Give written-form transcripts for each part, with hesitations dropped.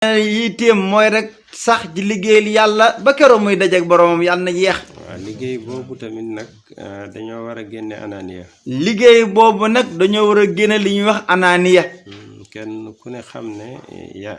yitteem mooy rek sax ji liggéeyal yàlla ba keroog muy dajeek boromam yàlla na yeex. waaw liggéey boobu tamit nag dañoo war a génne ananiya. liggéey boobu nag dañoo war a génne li ñuy wax ananiya. kenn ku ne xam ne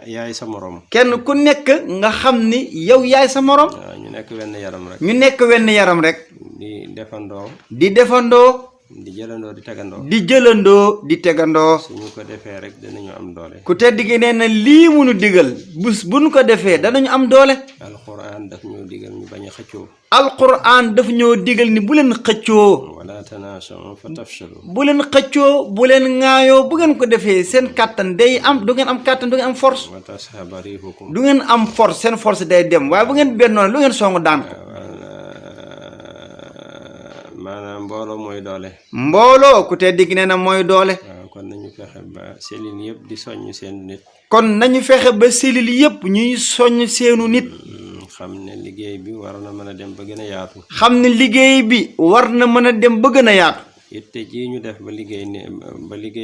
yaay sa morom. kenn ku nekk nga xam ni yow yaay sa morom. waaw ñu nekk wenn yaram rek. ñu nekk wenn yaram rek. di defandoo. di defandoo. di jëlandoo di tegandoo. di jëlandoo di tegandoo. suñu ko defee rek danañu am doole. ku tedd gi nee na lii munu digal bu nu ko defee danañu am doole. alquran daf ñoo digal ñu bañ a xëccoo. alquran daf ñoo digal ni bu leen xëccoo. wala tanaasaw fa tafshalu. bu leen xëccoo bu leen ŋaayoo bu ngeen ko defee seen kàttan day am du ngeen am kàttan du ngeen am force. wa tashaba rihukum. du ngeen am force seen force day dem waaye bu ngeen bennoon lu ngeen songu daan ko. maanaam mbooloo mooy doole. mbooloo ku tedd gi nee na mooy doole. waaw kon nañu fexe ba cellule yëpp di soññ seen nit. kon nañu fexe ba cellule yëpp ñuy soññ seenu nit. xam ne liggéey bi war na mën a dem ba gën a yaatu. xam ne liggéey bi war na mën a dem ba gën a yaatu. itte jii ñu def ba liggéey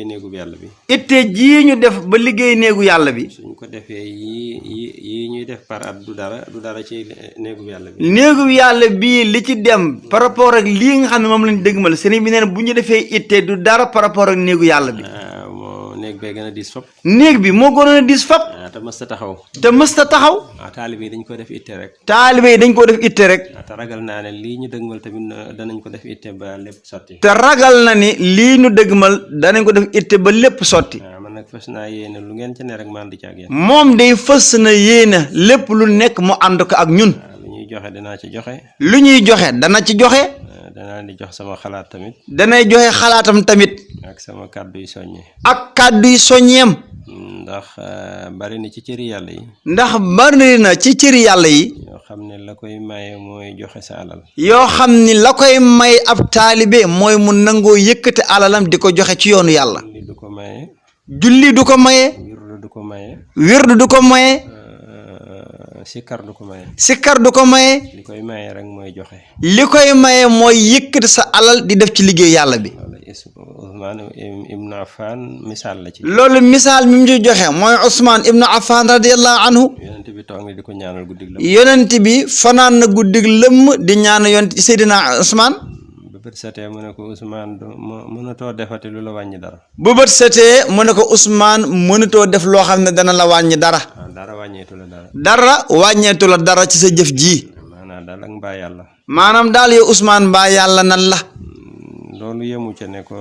néegu yàlla bi. itte jii ñu def ba liggéey néegu yàlla bi. suñ ko defee yii ñuy def par at du dara ci néegu yàlla bi. néegu yàlla bii li ci dem par rapport ak lii nga xam ne moom lañ dëgmal sëriñ bi nee na bu ñu defee itte du dara par rapport ak néegu yàlla bi. néeg bee gën a diis fop. néeg bi moo gënoon a diis fop. te mës ta taxaw. te mës ta taxaw. taalibe yi dañ ko def itte rek. taalibe yi dañ ko def itte rek. te ragal naa ne lii ñu dëgmal tamit danañ ko def itte ba lépp sotti. te ragal na ni lii ñu dëgmal danañ ko def itte ba lépp sotti. waaw man nag fës naa yéene lu ngeen ci ne rek ma ànd ci ak yéen. moom day fës na yéene lépp lu nekk mu ànd ko ak ñun. lu ñuy joxe danaa ci joxe. lu ñuy joxe dana ci joxe. danaa di jox sama xalaat tamit. danay joxe xalaatam tamit. ak sama kàddu yu soññe. ak kàddu yu soññeem. ndax bari na ci cëri yàlla yi. ndax bari na ci cëri yàlla yi. yoo xam ne la koy maye mooy joxe sa alal. yoo xam ni la koy may ab taalibe mooy mu nangoo yëkkate alalam di ko joxe ci yoonu yàlla. julli du ko maye. julli du ko maye. wirdu du ko maye. wirdu du ko maye. sikkar du ko maye. sikkar du ko maye. li koy maye rek mooy joxe. li koy maye mooy yëkkati sa alal di def ci liggéey yàlla bi. Ousmane Ibn Affan misaal la ci. loolu misaal mi mu ci joxe mooy Ousmane Ibn Affan radiyallahu anhu. yonent bi toog na di ko ñaanal guddig lëmm. yonent bi fanaan na guddig lëmm di ñaan yonent Seydina Ousmane. bu bët setee mu ne ko Ousmane mënatoo defati lu la wàññi dara. bu bët setee mu ne ko Ousmane mënatoo def loo xam ne dana la wàññi dara. dara wàññeetu la dara. dara wàññeetu la dara ci sa jëf ji. maanaam daal ak mbaa yàlla. maanaam daal yow Ousmane mbaa yàlla nan la. loolu yemu ca ne ko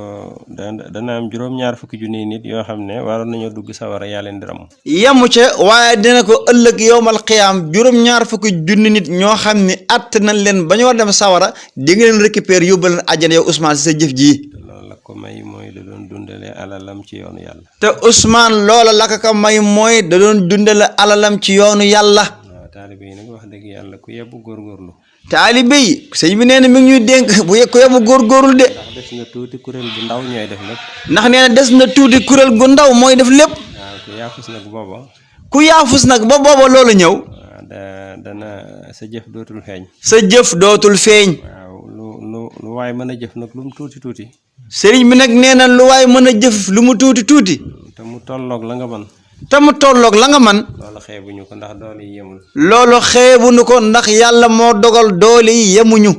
dana am juróom-ñaar fukki junniy nit yoo xam ne waroon nañoo dugg sawara yaa leen di ram. yemu ca waaye dina ko ëllëg yowmal xiyaam juróom-ñaar fukki junni nit ñoo xam ne att nañ leen ba ñu war dem sawara di nga leen récupérer yóbbu leen àjjana yow Ousmane si sa jëf ji. loolu la ko may mooy da doon dundale alalam ci yoonu yàlla. te Ousmane loola la ko may mooy da doon dundale alalam ci yoonu yàlla. waaw taalibe yi nag wax dëgg yàlla ku yebbu góorgóorlu. taalibe yi sëñ bi nee na mi ngi ñuy dénk bu yebbu góorgóorlu de. ndax des na tuuti kuréel bu ndaw ñooy def lépp. ndax nee na des na tuuti kuréel gu ndaw mooy def lépp. waaw ku yaafus nag booba. ku yaafus nag ba booba loolu ñëw. dana sa jëf dootul feeñ. sa jëf dootul feeñ. waaw lu waay mën a jëf nag lu mu tuuti tuuti. sëriñ bi nag nee na lu waay mën a jëf lu mu tuuti tuuti. te mu tolloog la nga mën. te mu tolloog la nga man loolu xeebuñu ko ndax doole yi yemul. loolu xeebuñu ko ndax yàlla moo dogal doole yi yemuñu.